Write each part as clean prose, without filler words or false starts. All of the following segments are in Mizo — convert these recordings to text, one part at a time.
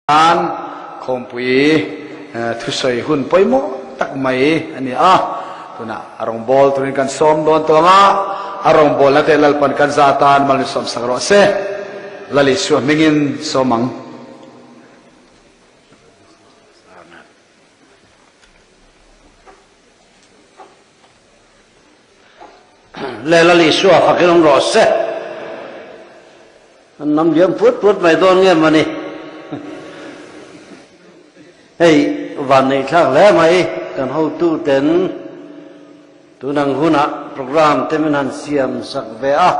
Tan khawmpui thusawi hun pawimawh tak mai a ni a, tunah a rawngbâwl turin kan sawm dawn tawh ang a, a rawngbâwlna te Lalpan kan za atan mal min sawmsak rawh se. Lal Isua hmingin sawm ang. Le Lal Isua fakin awm rawh se. An nam liam put put mai dawn nge mawni. Hei van neih thlak hle mai kan hotu ten tun ang hunah program te min han siam sak ve a.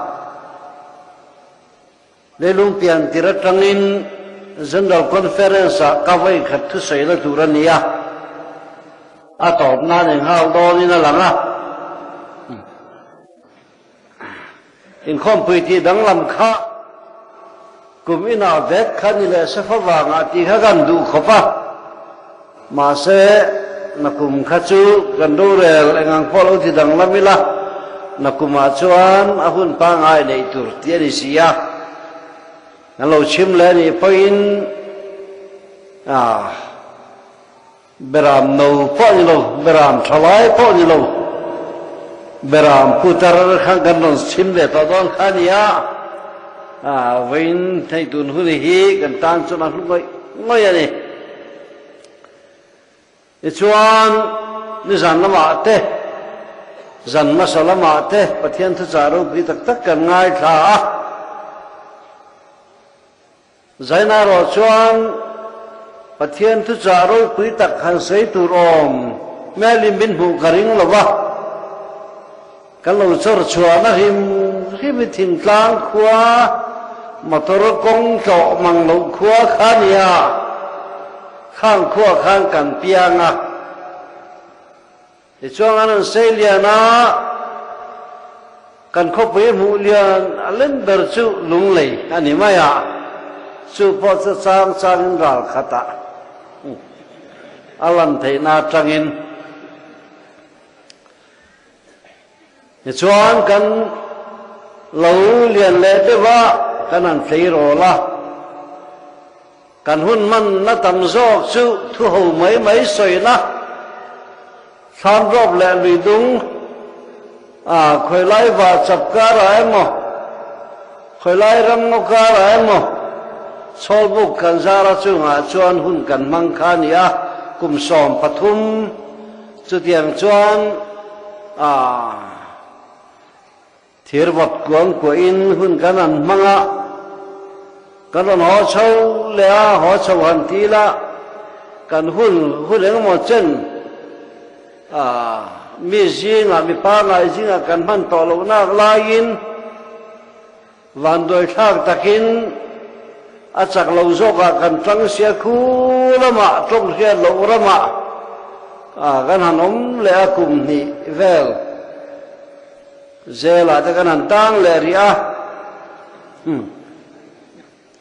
Leilung pian tir atangin General Conference ah ka vawi khat thusawi la tur a ni a. A tawp nan enghal dawnin a lang a. Inkhawmpui tih danglam kha kum inah vek kha ni leh sefa vangah tih kha kan duh khawp a, mahse nakum kha chu kan rorel engang pawh lo ti danglam ila, nakumah chuan a hun pangngai neih tur tih a ni si a, kan lo chhim leh anih pawhin ah. Beram no pawh ni lo, beram tha lai pawh ni lo, beram putar kha kan rawn chhim ve tawh dawn kha a ni a, vawiin hei tun hun hi kan tan chuan a hlu ngawih ngawih a ni. Tichuan, nizan lamah te, zan hmasa lamah te Pathian thuchah ropui tak tak kan ngaithla a. Zaina erawh chuan Pathian thuchah ropui tak han sawi tur awm hmelin min hmuh ka ring lo va, kan lo chawr chhuahna hrim hrim i thingtlang khua motor kawng tlawh mang loh khua kha nia, khang khua khan kan piang a. Tichuan an rawn sei lian a, kan khawpui hmuh lian a lem ber chu lunglei a ni mai a, chu pawh chu chang changin ral khatah a lan theihna atangin. Tichuan kan lo lian leh deuh a, kan han tleirawl a. Kan hun hmanna tam zawk chu thuho mai mai sawina, thlanrawp leh luidung, a khawilai vah chap karah emaw, khawilai ramngaw karah emaw, chhawlbuk kan zara chungah chuan hun kan hmang kha a ni a, kum 13 chutiang chuan a. Thirvawt kuang kuahin hun kan han hmang a, kan rawn haw chho leh a, haw chho han ti ila, kan hun hun engemaw chen mi zingah, mi pangngai zingah kan hman tawh loh nak laiin vanduaithlak takin a chak lo zawkah kan tang sia khu lamah, tawng hriat loh ramah kan han awm leh a kum hnih vel. Zelah te kan han tang leh rih a, hmm,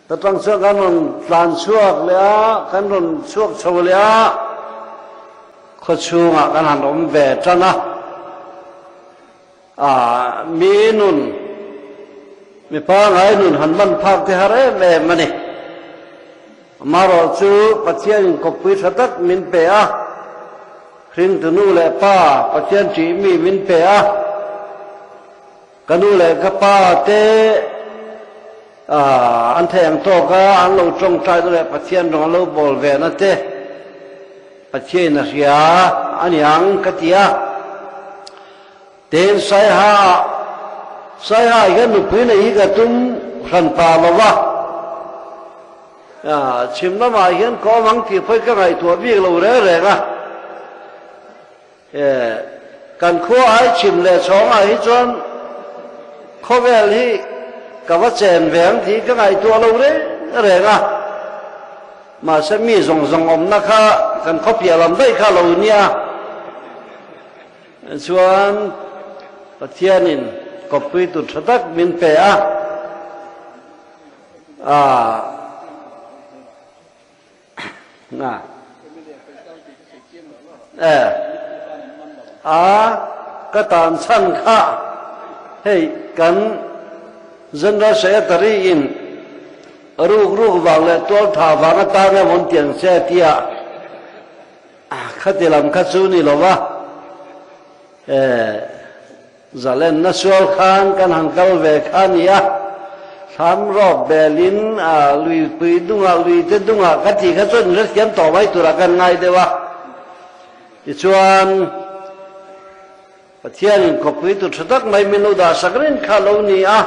ta tang chuan kan rawn tlan chhuak leh a, kan rawn chhuak chho leh a, khaw chhungah kan han awm ve tan a, ah, mi nun, mi pangngai nun han man phak te har em em a ni. Amaherawhchu Pathianin kawppui tha tak min pe a, Hringtu nu leh pa Pathian ṭih mi min pe a, ka nu leh ka pa te an theih ang tawk a, an lo ṭawngṭaina leh Pathian rawng an lo bawl ve na te Pathianin a hria a ni ang ka ti a. Tin, Saiha Saiha hian nupui nei hi ka tum hran pa lo va, chhim lamah hian ka awm ang tih pawhin ka ngaihtuah bik lo reng reng a. Kan khua ai chhim leh chhawngah hi chuan khawvel hi ka va chen ve ang tih ka ngaihtuah lo reng reng a. Mahse mi zawng zawng awmna kha kan khawpiah lam daih kha lo nia. Chuan Pathianin kawppui tur tha tak min pe a, ah na e a ka tan chhan kha hei kan General Secretary in. Ruk ruk vang leh tual tha vang atan emaw an ti ang che tia khati lam kha chu ni lo va, zalenna sual khan kan han kal ve kha a ni a, thlam rawp belin luipui dungah luite dungah ka tih kha chuan inhrethiam tawh mai turah kan ngai deuh a, tichuan. Pathianin khawpui tu tha tak mai min lo dah sak reng kha lo ni a,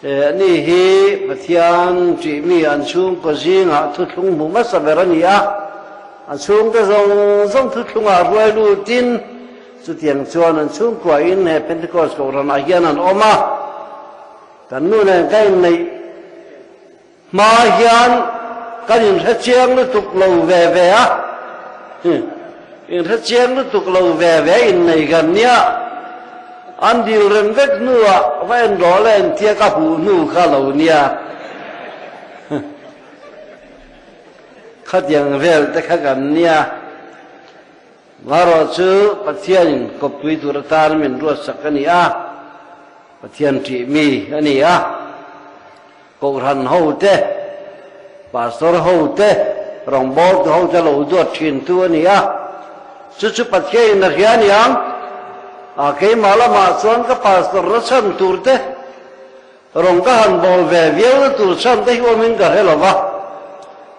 ani hi Pathian ṭihmi an chhungkaw zingah thuthlung hmu hmasa ber a ni a, a chhungte zawng zawng thuthlungah hruai lutin chutiang chuan an chhungkuain he Pentecost kohhranah hian an awm a, kan nu nen ka inneih Hma hian kan inhre chiang lutuk lo ve ve a, inhre chiang lutuk lo ve ve innei kan nia. An dil rem vek hnuah va en rawh le entia ka huh hnu kha lo nia. Khatiang vel te kha kan nia. Marawh chu Pathianin kawppui tur atan min ruatsak a ni a, Pathian ṭih mi a ni a. Kohhran ho te, Pastor ho te, rawngbawltu ho te lo duat thin tu a ni a. Chu chu Pathianin a hria aniang. A keimah lamah chuan ka Pastor na chhan tur te, rawng ka han bawl ve viau na tur chhan te hi awmin ka hre lo va.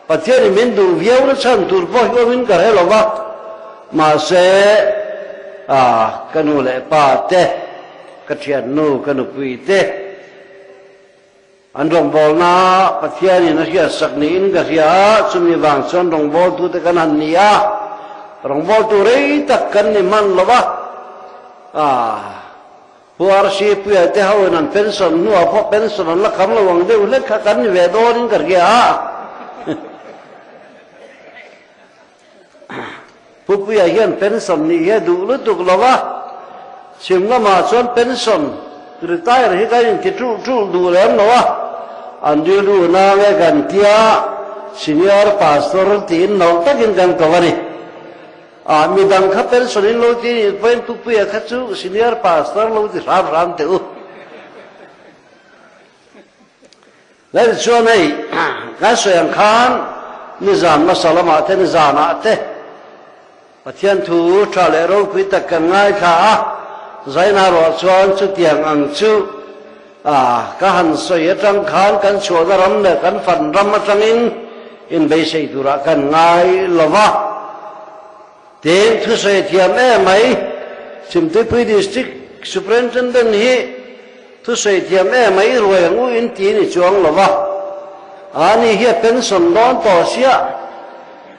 Pathianin min duh viau na chhan tur pawh hi awmin ka hre lo va. Mahse, a ka nu leh pa te, ka thiannu, ka nupui te, An rawngbawlna Pathianin a hriatsak niin ka hria a, chumi vang chuan rawngbawltute kan han ni a, rawngbawltu rei tak kan ni hman lo va, ah, Pu RC Puia te hoin an pension hnuah pawh pension an la kham lo ang deuh hlek kha kan ni ve dawnin ka hria a. Pu Puia hian pension nih hi a duh lutuk lo a, chhim lamah chuan pension, retire hi kan inti ṭulh ṭulh duh lem lo a, an rilru nang e kan tia senior pastor tiin no takin kan ko a ni. Ah, midang kha pension in lo ti nih pawhin Pu Puia kha chu senior pastor lo ti hram hram teh u. Lal chuan hei kan sawi ang khan nizan hmasa lamah te nizanah te Pathian thu tha leh ropui tak kan ngaithla a, Zaina ruah chuan chutiang ang chu ka han sawi atang khan kan chhuahna ram leh kan fan ram atangin inbeisei turah kan ngai lo va. Tin, thusawi thiam em mai Chhimtuipui District Superintendent hi Thusawi thiam em mai ruai ang u in ti ni chuang lo va, a ni hi a pension dawn tawh sia,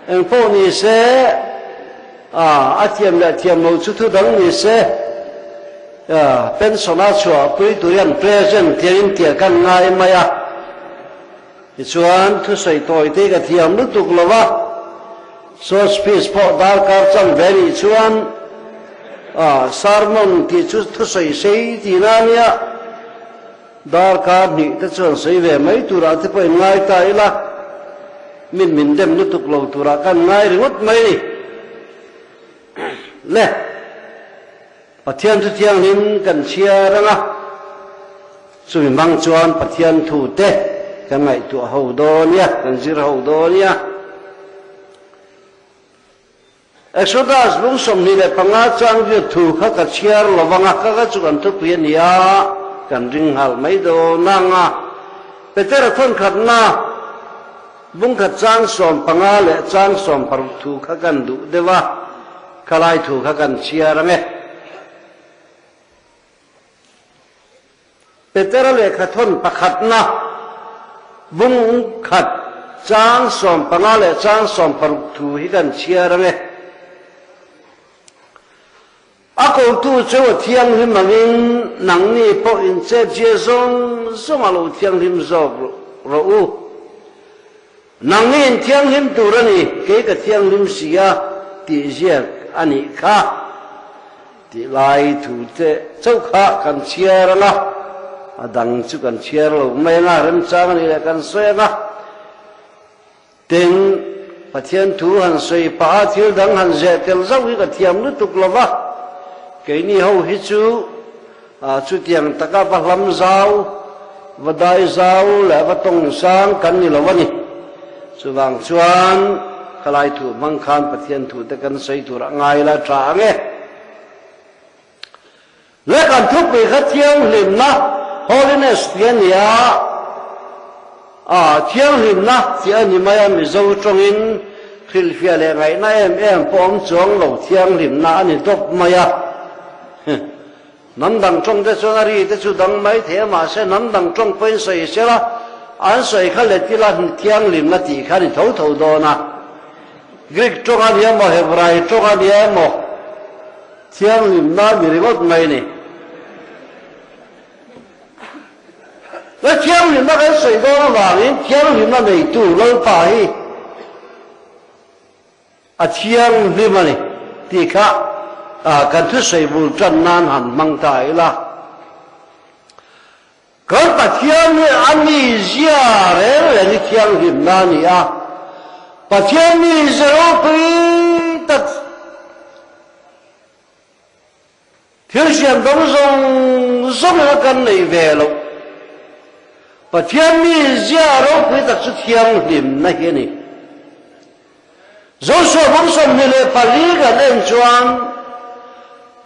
eng pawh ni se a a thiam leh thiam lo chu thu dang ni se, pension a chhuah pui tur hian present tiang in tia kan ngai mai a, tichuan thusawi tawi te ka thiam lutuk lo va, Short speech pawh darkar chang ve nih chuan sermon tih chu thusawi sei tihna a nia, darkar hnih te chuan sawi ve mai turah te pawh in ngai ta ila, min min dem lutuk lo turah kan ngai ringawt mai ni. Le, Pathian thu thianghlim kan chhiar ang a, chumi hmang chuan Pathian thu te kan ngaihtuah ho dawn nia, kan zir ho dawn nia. Exodus lung 25 chang viu thu kha ka chhiar lo vang a, ka kha chu kan thupui a ni a, kan ring nghal mai dawn ang a. Petera thawnkhatna bungkhat chang 15 leh chang 16 thu kha kan duh deuh a, khalai thu kha kan chhiar ang e. Petera lehkhathawn pakhatna bung khat chang 15 leh chang 16 thu hi kan chhiar ang e. A kotu chu a thianghlim angin nangni pawh inchetzia zawng zawng a lo thianghlim zawk rawh u. Nangni in thianghlim tur a ni, kei ka thianghlim si a, tih ziak a nih kha. Tih lai thu te chauh kha kan chhiar ang a, a dang chu kan chhiar lo mai ang a, remchang a nih leh kan sawi ang a. Tin, Pathian thu han sawi pah a, thil dang han zeh tel zauh hi ka thiam lutuk lo va, keini ho hi chu chutiang taka va hlam zau. Va dai zau leh va tawng sang kan ni lo a ni. Chuvang chuan khalai thu hmang khan Pathian thu te kan sawi tur a ngai la tha ang e. Leh kan thupui kha thianghlimna, holiness, tih a ni a, a thianghlimna tih a ni mai a, Mizo tawngin hrilhfiah leh ngaihna em em pawh awm chuang lo thianghlimna a ni tawp mai a. Hnam dang tawng te chuan a ri te chu dang mai thei a, mahse hnam dang tawng pawhin sawi sela an sawi kha let ila thianghlimna tih kha a ni tho tho dawn a. Greek tawng a ni emaw, Hebrai tawng a ni emaw, thianghlimna a ni ringawt mai ni. La thianghlimna kan sawi dawn avangin thianghlimna neitu Lalpa hi A thianghlim a ni tih kha kan thusawi bul tan nan han hmang ta ila. Kan Pathian hi a mizia reng reng hi thianghlimna a ni a, Pathian mizia ropui tak Thil siam dang zawng zawng ila kan nei ve loh. Pathian mi zia ropui tak chu thianghlimna hi a ni. Joshua bawm 24 kan en chuan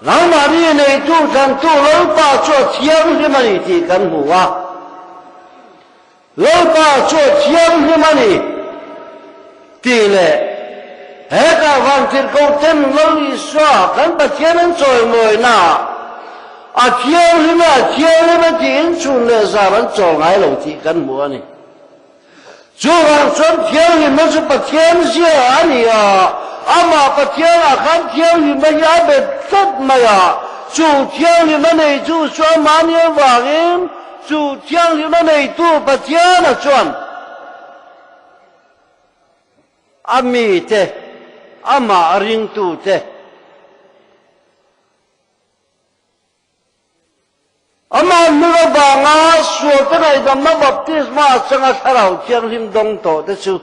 nangmahni neitu tlantu Lalpa chu a thianghlim a ni tih kan hmu a. Lalpa chu a thianghlim a ni tih leh hetah vantirhkoh ten Lal Isua kan Pathian an chawimawina a thianghlim e a thianghlim e tiin chhun leh zar an chawl ngai lo tih kan hmu a ni. Chuvang chuan thianghlimna chu Pathian zia a ni a, amah Pathianah khan thianghlimna hi a bet tlat mai a, chu thianghlimna neitu chu amahni avangin Chu thianghlimna neitu Pathiana chuan a mite, amah ringtute, amah hming avanga sualte ngaihdamna baptisma atanga Thlarau Thianghlim dawng tawhte chu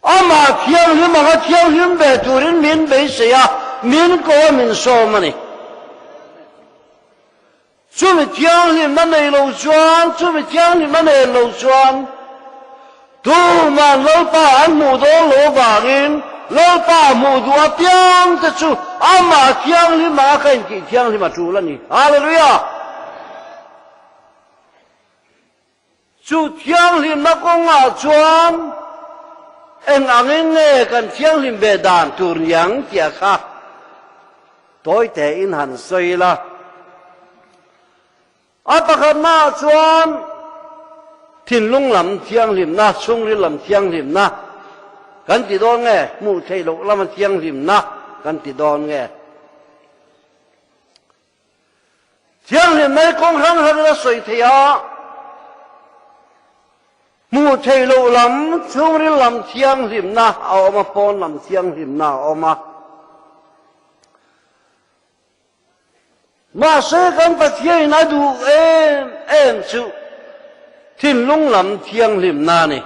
amah thianghlim anga thianghlim ve turin min beisei a, min ko a, min sawm a ni. Chumi thianghlimna nei lo chuan, chumi thianghlimna nen lo chuan tuman Lalpa an hmuh dawn lo avangin Lalpa hmuh duh apiang te chu amah thianghlim anga ka intih thianghlim a tul a ni. Hallelujah! Chu thianghlimna kawngah chuan eng angin nge kan thianghlim ve dan tur niang tih kha tawi tein han sawi ila. A pakhatnaah chuan thinlung lam thianghlimna, chhungril lam thianghlimna kan ti dawn nge, hmuh theih loh lama thianghlimna kan ti dawn nge? Thianghlimna hi kawng hrang hrangin a sawi thei a, hmuh theih loh lam, chhungril lam thianghlimna a awm a, pawn lam thianghlimna a awm a. Mahse kan Pathianin a duh em em chu thinlung lam thianghlimna a ni.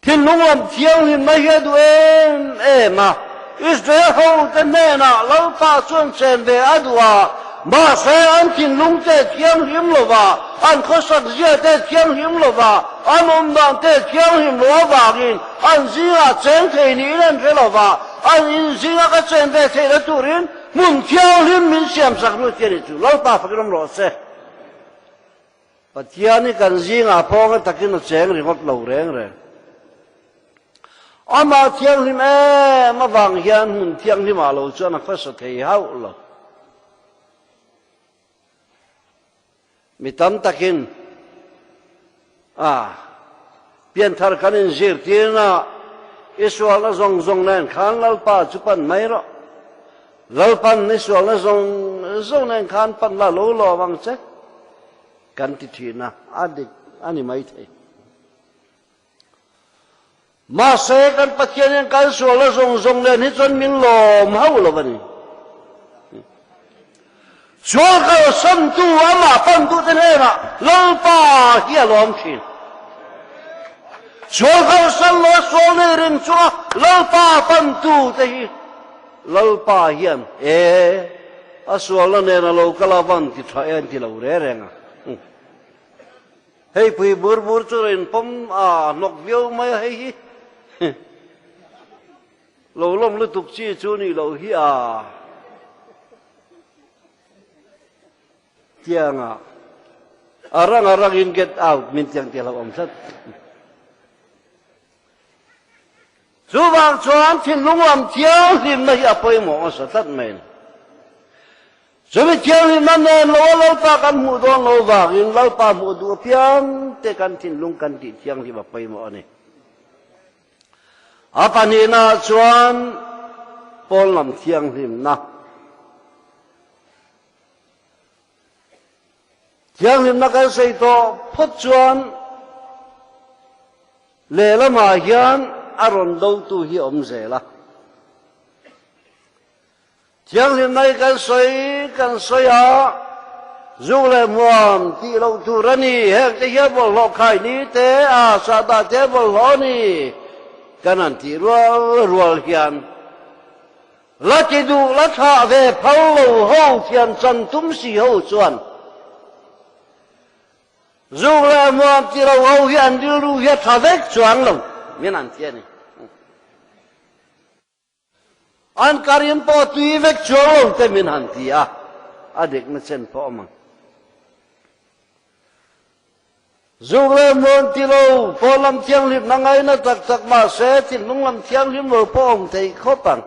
Thinlung lam thianghlimna hi a duh em em a, Israel hote hnenah Lalpa chuan chen ve a duh a, mahse an thinlung te thianghlim lo va, an khawsak zia te thianghlim lo va, an awm dan te thianghlim lo avangin an zingah cheng thei niin an hre lo va, an in zinga ka chen ve theihna turin hmun thianghlim min siamsak lut hi a ni chu. Lalpa fakin awm rawh se. Pathian hi kan zingah pawng a takin a cheng ringawt lo reng reng. Amah thianghlim em avang hian hmun thianghlimah lo chuan a khawsa thei hauh lo. Mi tam takin a pianthar kan inzirtirna i sualna zawng zawng nen khan Lalpa chu pan mai rawh. Lalpan i sualna zawng zawng nen khan pan la lo lawm ang che. Kan ti thin a, a dik a ni maithei. Mahse, kan Pathian hian kan sualna zawng zawng nen hi chuan min lawm hauh lo a ni. Sual kalsantu amah pantute hnenah Lalpa hi a lawm thin. Sual kalsan lo a sual nei reng chunga Lalpa pantute hi Lalpa hian e. A sualna nen a lo kal a van ti tha e an ti lo re reng a. Hei pui bur bur chu rawn pawm a hnawk viau mai a hei hi. Lo lawm lutuk chi chu nih loh hi a. Tianga a rang a rangin get out min tiang ti hlauh awm tlat. Chuvang chuan thinlung lam thianghlimna hi a pawimawh hmasa tlat mai a ni. Chumi thianghlimna nen loa Lalpa kan hmuh dawn lo vangin Lalpa hmuh duh apiang te kan thinlung kan tih thianghlim a pawimawh a ni. A pahnihnaah chuan pawn lam thianghlimna. Thianghlimna kan sawi tawh phawt chuan lehlamah hian a rawn dotu hi a awm zel a. Thianghlimna hi kan sawi kan sawi a, zuk leh hmuam tih loh tur a ni, heng te hian bawlhhlawh khai ni te a, sahdah te bawlhhlawh a ni kan han tih rual rual hian La ti duh la thlah ve phal lo ho thian chan tum si ho chuan zuk leh hmuam ti lo ho hi an rilru hi a tha vek chuang lo min an ti a ni. An karin pawh tui vek chuang lo te min han ti a, a dikna chen pawh a awm ang. Zuk leh muan ti lo, pawn lam thianghlimna ngaina tak tak mahse thinlung lam thianghlim lo pawh awm thei khawp ang.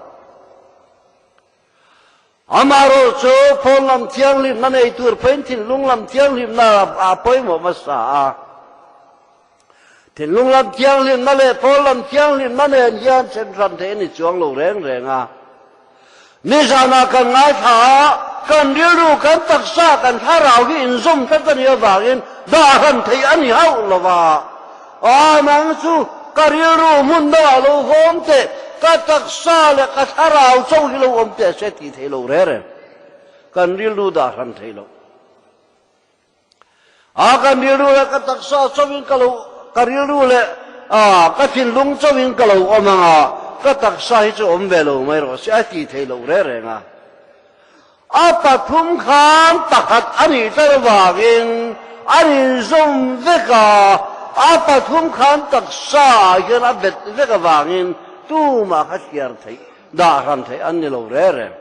Amaherawh chu pawn lam thianghlimna nei tur pawhin thinlung lam thianghlimna a pawimawh hmasa a. Thinlung lam thianghlimna leh pawn lam thianghlimna nen hian then hran theih a ni chuang lo reng reng a. Nizanah kan ngaithla a, kan rilru, kan taksa, kan thlarau hi inzawm tlat a nih avangin dah hran theih a ni hauh lo va. A, nang chu ka rilru hmun dangah lo hawm teh, ka taksa leh ka thlarau chauh hi lo awm teh se tih theih loh reng reng. Kan rilru dah hran theih loh. A kan rilru leh ka taksa chauhin ka lo, ka rilru leh a ka thinlung chauhin ka lo awm ang a, ka taksa hi chu awm ve lo mai rawh se a tih theih loh reng reng a. A pathum khan pakhat a nih tlat avangin an inzawm vek a, a pathum khan taksa ah hian a bet vek avangin tumah kha thliar theih, dah hran theih an ni lo reng reng.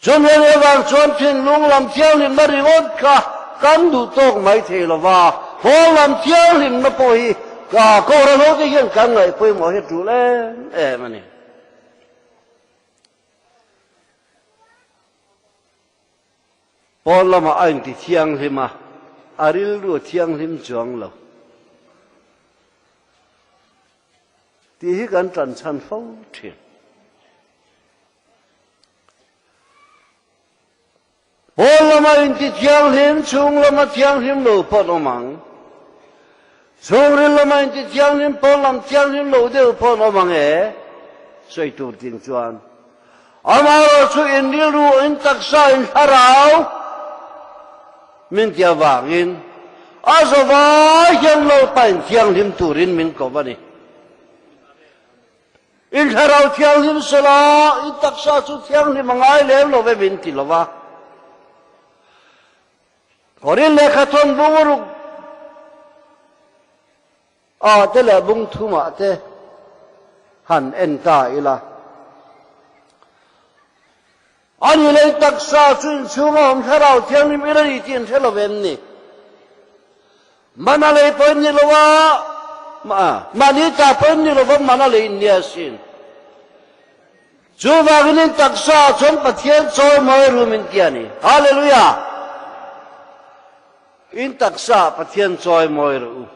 Chumi avang chuan thinlung lam thianghlimna ringawt kha kan duh tawk mai thei lo va, haw lam thianghlimna pawh hi Kohhran hote hian kan ngaih pawimawh hi tul em em a ni. Pawn lamah a inti thianghlim a, a rilru a thianghlim chuang lo. Tih hi kan ṭanchhan fo ṭhin. Pawn lama inti thianghlim, chhung lama thianghlim lo pawh an awm ang. Chhungril lama inti thianghlim, pawn lam thianghlim lo deuh pawh an awm ang e, sawi tur ting chuan. Amaherawhchu in rilru, in taksa, in thlarau min ti avangin a zawai hian Lalpa in thianghlim turin min ko a ni. In thlarau thianghlim sela, in taksa chu thianghlim a ngai lem lo ve min ti lo va. Korin lehkha thawn bung ruk ah te leh bung thum ah te han en ta ila. Ani lei taksa chu inchhung a awm thlarau thianghlim ila ni tih an hre lo em ni? Mana lei pawh in ni lo a, mahni ta pawh in ni lo va mana lei in nia asin. Chuvangin in taksa ah chuan Pathian chawimawi rum in ti a ni. Hallelujah! In taksa ah Pathian chawimawi rawh u.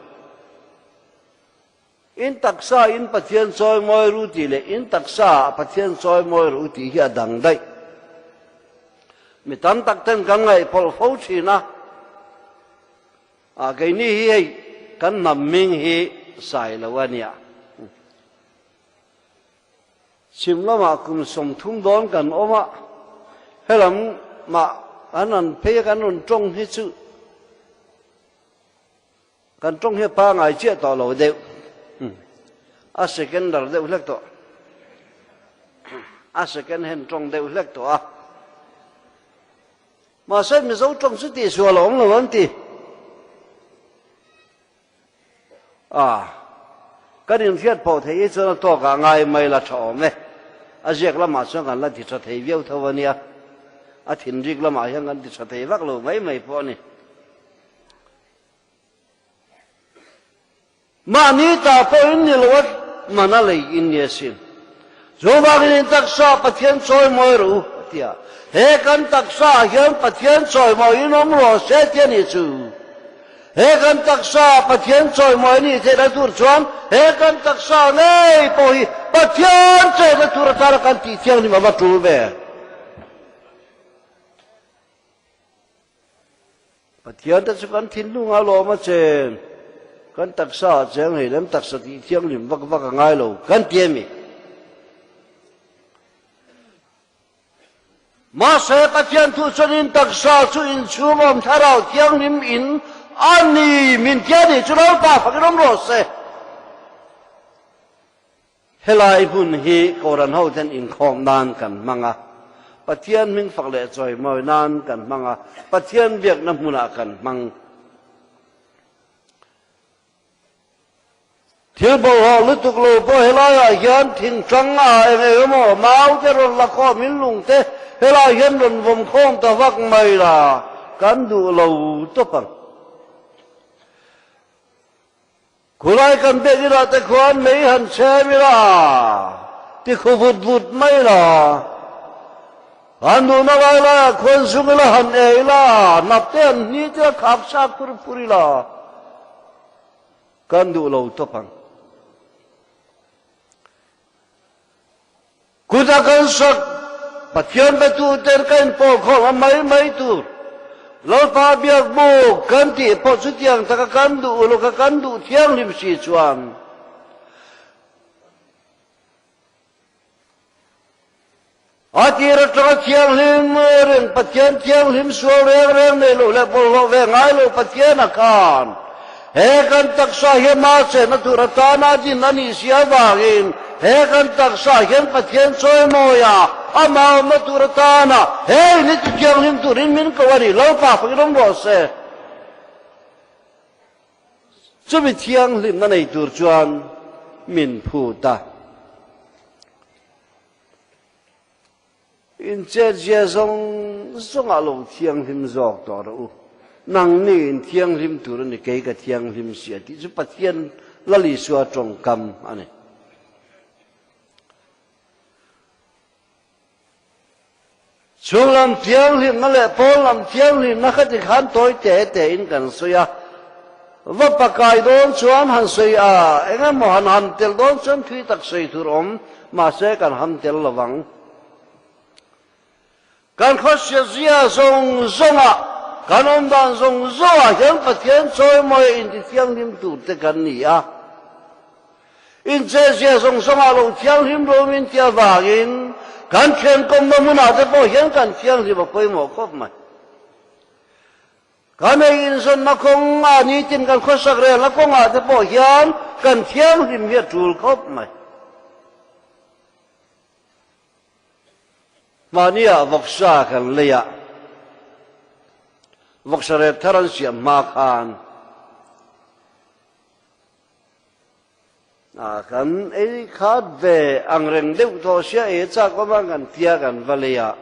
In taksa in Pathian chawimawi ru tih leh in taksa ah Pathian chawimawi rawh u tih hi a dang daih. Mi tam tak ten kan ngaihpawlh fo thin a, ah keini hi hei kan hnam hming hi sai lo a nia. Chhim lamah kum 30 dawn kan awm a, helam mah kan han phei a kan rawn tawng hi chu Kan tawng hi a pangai chiah tawh lo deuh. A secondar deuh hlek tawh. A second hand tawng deuh hlek tawh a. Mahse Mizo tawng chu tihsual a awm lo an ti. A, kan inhriat pawh theih hi chuan a tawkah ngai mai la tha awm e. A ziak lamah chuan kan la ti tha thei viau tho a nia. A thinrik lamah hian kan ti tha thei vak lo mai mai pawh a ni. Mahni ta pawh in ni lo a, mana lei in ni asin. Chuvangin in taksa Pathian chawimawi rawh u, a ti a. He kan taksa ah hian Pathian chawimawi in awm rawh se ti a nih chu. He kan taksa Pathian chawimawi nih theihna tur chuan he kan taksa ngei pawh hi Pathian chawimawi tur atana kan tih thianghlim a va tul ve. Pathian te chu kan thinlung a lawm a cheng, kan taksa ah cheng hei lem taksa tih thianghlim vak vak a ngai lo kan ti a mi. Mahse Pathian thu chuan in taksa chu inchhung awm thlarau thianghlim in a ni min ti a ni chu Lalpa fakin awm rawh se. Helai hmun hi Kohhran hoten inkhawm nan kan hmang a, Pathian hming fak leh chawimawi nan kan hmang a, Pathian biakna hmunah kan hmang. Thil bawlhhlawh lutuk lo pawh helaiah hian thingtang a eng eng emaw mau te rawn la khawm in lung te helai hian rawn vawm khawm ta vak mai la kan duh lo tawp ang. Khulai kan biak inah te khuan mei han chhem ila, ti khu vut vut mai la. Han duhna lai laiah khuan zung ila, han ei ila, hnap te han hnit ila, khak chak phur phur ila, kan duh lo tawp ang. Kut a kan sak, Pathian betu ten ka inpawl khawm a mai mai tur. Lalpa biak buk kan tih pawh chutiang taka kan duh uluk a kan duh thianghlim si chuan a tir atanga thianghlim reng Pathian thianghlim sual reng reng nei loh leh bawlhhlawh ve ngai lo Pathian a khan He kan taksa hi ama chenna tur atana din a nih si avangin he kan taksa hian Pathian chawimawi a, ama awmna tur atana he in hi tithianghlim turin min ko a ni. Lalpa fakin awm rawh se. Chumi thianghlimna nei tur chuan min phut a. In chetzia zawng zawngah lo thianghlim zawk tawh rawh u. Nangni in thianghlim tur a ni, kei ka thianghlim si a tih chu Pathian Lal Isua tawngkam a ni. Chhung lam thianghlimna leh pawn lam thianghlimna kha tikhan tawi te te in kan sawi a. Va pakai dawn chuan han sawi a, eng emaw han han tel dawn chuan thui tak sawi tur awm, mahse kan han tel lo vang. Kan khawhria zia zawng zawngah, kan awm dan zawng zawngah hian Pathian chawimawi a intithianghlim tur te kan ni a. Inchezia zawng zawngah lo thianghlim lo min ti avangin kan thiankawmna hmunah te pawh hian kan thianghlim a pawimawh khawp mai. Kan ei inzawnna kawngah nitin kan khawsak relna kawngah te pawh hian kan thianghlim hi a tul khawp mai. Mahniah vawksa kan lei a, vawksa rep thar an siam hma khan kan ei khat ve angreng deuh tawh sia ei chak awm a kan tia kan va lei a,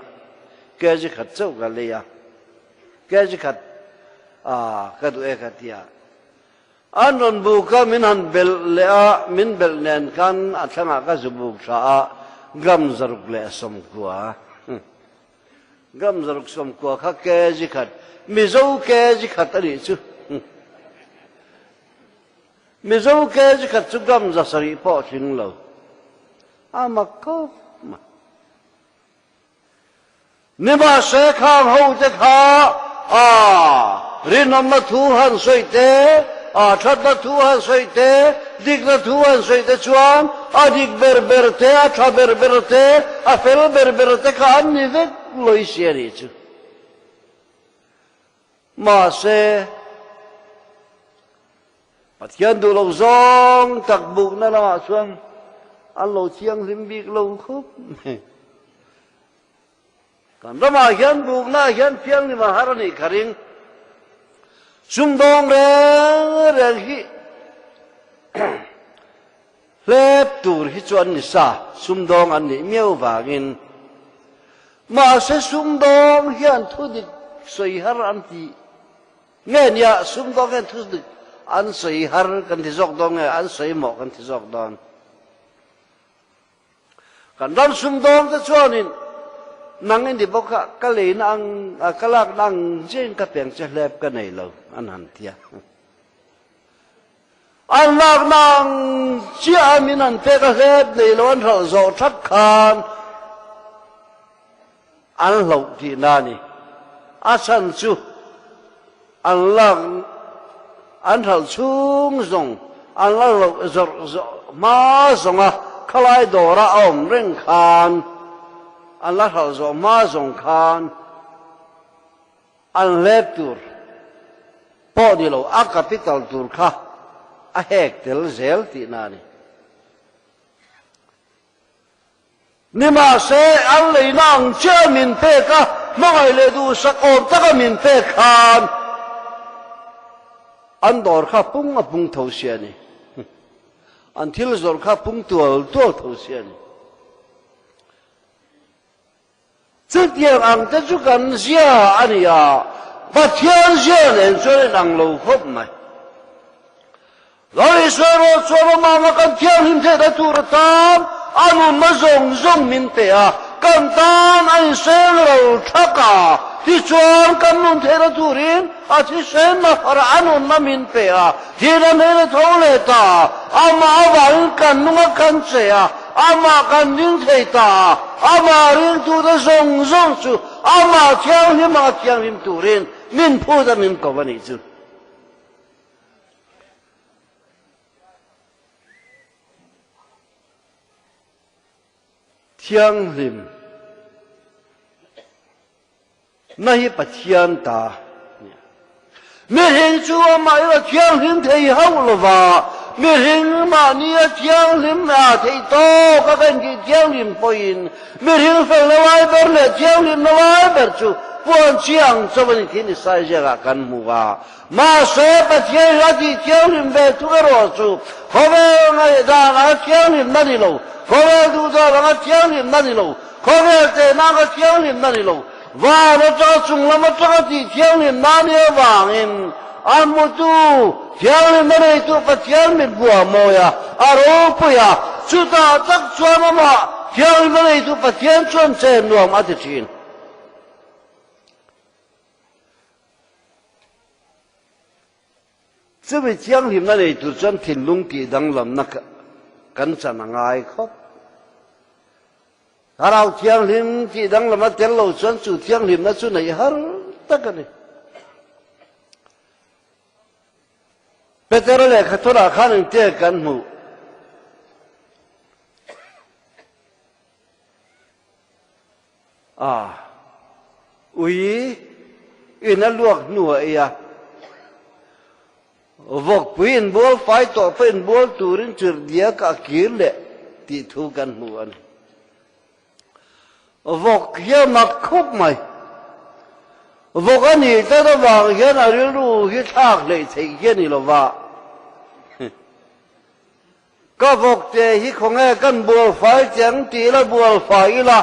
kg khat chauh ka lei a, kg khat ka duh e ka tia. An rawn buk a, min han belh leh a, min belh nen khan a thlangah ka zu buk tha a, gram 190. Gram 190 kha kg khat, Mizo kg khat a nih chu. Mizo kg khat chu gram 700 pawh a tling lo. A mak khawp mai. Nimahse khang hote kha a rinawmna thu han sawi te, a thatna thu han sawi te, dikna thu han sawi te chuan a dik ber ber te, a tha ber ber te, a fel ber ber te kha an ni vek lawih si a nih chu. Mahse, Pathian duh lo zawng tak bukna lamah chuan an lo thianghlim bik lo khawp mai. Kan ramah hian bukna hian thianghlim a har a nih ka ring. Sumdawng reng reng hi hlep tur hi chu an ni sa, sumdawng an nih miau vangin. Mahse sumdawng hian thudik sawi har an ti nge nia, sumdawng hian thudik an sawi har kan ti zawk dawn nge an sawi mawh kan ti zawk dawn. Kan ram sumdawng te chuanin nang i ni bawk a, ka leina ang, ka lakna ang chiahin ka peng che hlep ka nei lo, an han ti a. An lakna ang chiah a min an pek a hlep nei lo an hralh zawh that khan an hloh tihna a ni. A chhan chu an lak an hralh chhung zawng an la loh zawrh zawh hma zawnga khalai dawra a awm reng khan an la hralh zawh hma zawng khan an hlep tur pawh ni lo a capital tur kha a hek tel zel tihna a ni. Nimahse, an leina ang chiah min pek a, hmangaih leh duhsak awm taka min pek khan an dawr kha pung a pung tho si a ni. An thil zawrh kha pung tual tual tho si a ni. Chutiang ang te chu kan zia a ni a, Pathian zia nen chuan in ang lo khawp mai. Lal Isua erawh chuan amah kan thianghlim theihna tur atan a nunna zawng zawng min pe a, kan tan a inseng ro thak a, tichuan kan nun theihna turin a thisenna farah a nunna min pe a, thihna hmel a tho leh ta, amah avangin kan nung a kan che a, Amah kan ring thei ta a, amah ringtute zawng zawng chu amah thianghlim anga thianghlim turin min phut a min ko a nih chu. Thianghlim. Na hi Pathian ta a ni. Mihring chu amah ila thianghlim thei hauh lo va, mihring mahni a thianghlim a theih tawk a kan tih thianghlim pawhin mihring fel na lai ber leh thianghlim na lai ber chu puan chiang chauh a ni tih ni sai ziakah kan hmu a. Mahse, Pathian hi a tih thianghlim ve thung erawh chu khawvel ngaihdan anga thianghlim na ni lo, khawvel duhdan anga thianghlim na ni lo, Khawvel tehna ka thianghlimna ni lo, van atanga chung lam atanga tih thianghlimna a nih avangin a hmutu thianghlimna neitu Pathian mit bua mawi a, a ropui a, chutah tak chuan amah thianghlimna neitu Pathian chuan che nuam a ti thin. Chumi thianghlimna nei tur chuan thinlung tih danglamna kan chan a ngai khawp. Thlarau thianghlim tih danglam a tel lo chuan chu thianghlimna chu neih har tak a ni. Petera lehkha thawrah khan engtia kan hmuh? A, ui in a luak hnu a ei a, vawkpui inbual fai tawh pawh inbual turin chirhdiak a kir leh tih thu kan hmu a ni. Vawk hi a mak khawp mai. Vawk a nih tlat avang hian a rilru hi thlak hleih theih hi a ni lo va. Ka vawkte hi khawnge kan bual fai che ang tih ila bual fai ila,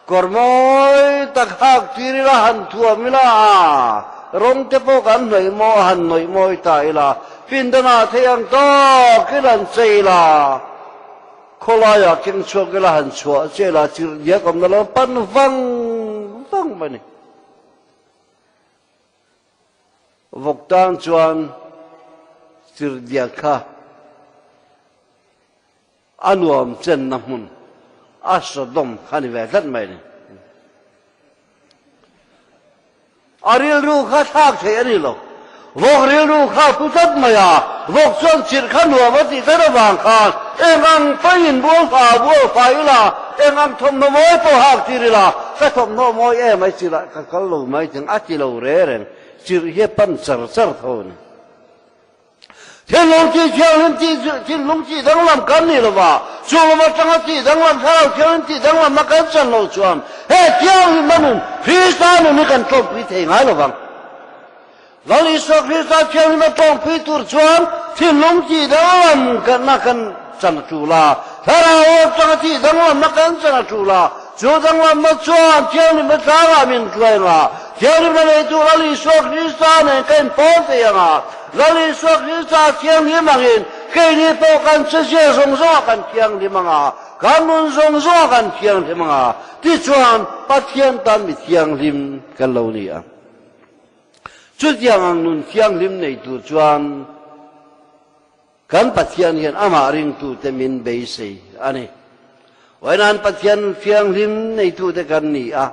kawr mawi tak hak tir ila han thuam ila a, rawng te pawh kan hnawih maw han hnawih mawi ta ila, pindanah thei ang tawk in han che ila, khawlaiah keng chhuak ila han chhuah che ila chirh diak awmna lo pan vang vang mai a ni. Vawk tan chuan chirhdiak kha a nuam chenna hmun a Sodom kha ni ve tlat mai ni. A rilru kha thlak theih a ni lo. Vawk rilru kha a pu tlat mai a, vawk chuan chirh kha nuam a tih tlat avang khan eng ang pawhin bual fa bual fa ila, eng ang thawmhnaw mawi pawh hak tir ila, ka thawmhnaw mawi em ai chirh ah ka kal lo mai thing a ti lo re reng. Chirh hi a pan char char tho a ni. Thinlung tih thianghlim tih chu thinlung tih danglam kan ni lova, chu lam atanga tih danglam Thlarau Thianghlim tih danglamna kan chan lo chuan he thianghlimna nun Krista nun hi kan tlawmpui thei ngai lovang. Lal Isua Krista thianghlimna tlawmpui tur chuan thinlung tih danglam na kan chan a tul a, Thlarau atanga tih danglamna kan chan a tul a, chu danglamna chuan thianghlimna tlangah min hruai ang a, thianghlimna neitu Lal Isua Krista nen ka inpawl thei ang a, Lal Isua Krista thianghlim angin keini pawh kan chezia zawng zawngah kan thianghlim ang a, kan nun zawng zawngah kan thianghlim ang a, tichuan Pathian tan mi thianghlim kan lo ni ang. Chutiang ang nun thianghlim nei tur chuan kan Pathian hian amah ringtute min beisei a ni. Vawinan Pathian thianghlim neitute kan ni a.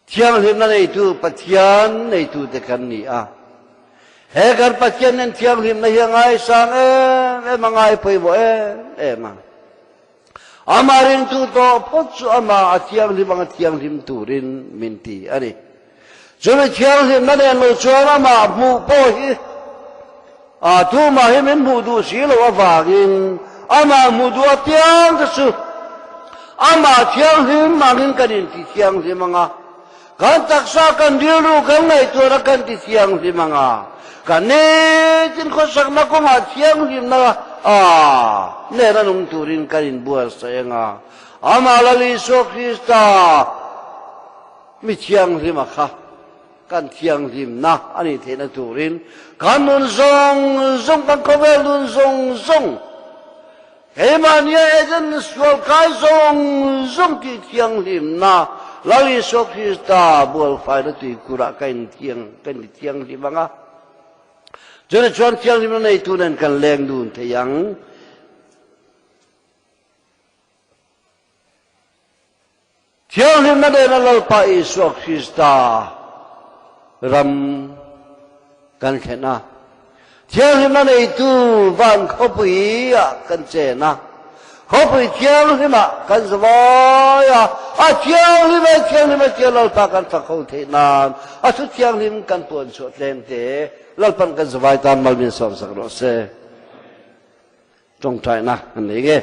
Thianghlimna neitu Pathian neitute kan ni a. He kan Pathian nen thianghlimna hi a ngaisang em em a, ngai pawimawh em em a. Amah ringtu tawh phawt chu amah a thianghlim anga thianghlim turin min ti a ni. Chumi thianghlimna nen lo chuan amah hmuh pawh hi a tumah hi min hmuh duh si loh avangin amah hmuh duh apiang te chu amah thianghlim angin kan inti thianghlim ang a, kan taksa kan rilru kan ngaihtuahna kan ti thianghlim ang a, kan nitin khawsakna kawngah thianghlimna a nena nung turin kan inbuatsaih ang a, amah Lal Isua Krista mi thianghlima kha. Kan thianghlimna a nih theihna turin kan nun zawng zawng, kan khawvel nun zawng zawng, keimahnia Eden sual kai zawng zawng tih thianghlimna Lal Isua Krista bualfaina tuikurah ka inthiang, ka inti thianghlim ang a. Chutichuan thianghlimna neitu nen kan leng dun thei ang. Thianghlimna nena Lalpa Isua Krista ram kan thlen a, thianghlimna neitu van khawpuiah kan chen a, khawpui thianghlimah kan zavai a, a thianghlim e, thianghlim e tia Lalpa kan fak ho theih nan a thu thianghlim kan puan chhuah tlem te Lalpan kan zavai tan mal min sawmsak rawh se. Tawngtaina an nei nge.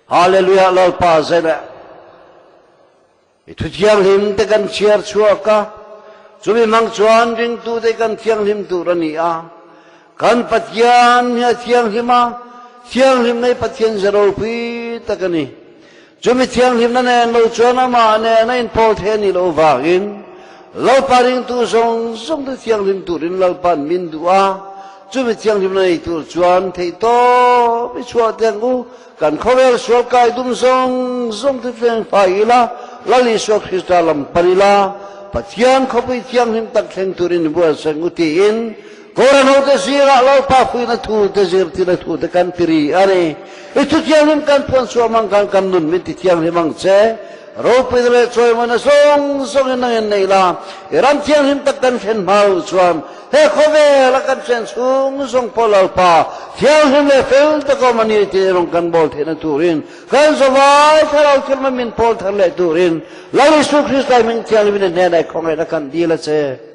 Hallelujah Lalpa zela i thu thianghlim te kan chhiar chhuak a, chumi hmang chuan ringtu te kan thianghlim tur a ni a. Kan Pathian hi a thianghlim a, thianghlim nei Pathian ze ropui tak a ni. Chumi thianghlimna nen lo chuan amah nen a inpawl thei a nih loh vangin Lalpa ringtu zawng zawng te thianghlim turin Lalpa'n min duh a, chumi thianghlimna nei tur chuan theihtawp i chhuah teh ang u. Kan khawvel sual kai dum zawng zawng te thleng fai ila, Lal Isua Krista lam pan ila, Pathian khawpui thianghlim tak thleng turin i buatsaih ang u tiin Koran hote zingah Lalpa fuihna thu te zirtirna thu te kan ti ri a ni. I thu thianghlim kan puan chhuah mang khan kan nun min ti thianghlim ang che. Ropuina leh chawimawina zawng zawngin nang in nei la, i ram thianghlim tak kan thlen hma loh chuan he khawvela kan chen chhung zawng pawh Lalpa thianghlim leh fel tak awm a ni tih erawh kan bawl theihna turin kan zavai thlarau thilma min pawl thar leh turin Lal Isu Krista hming thianghlimin i hnenah i khawngaihna kan dil a che.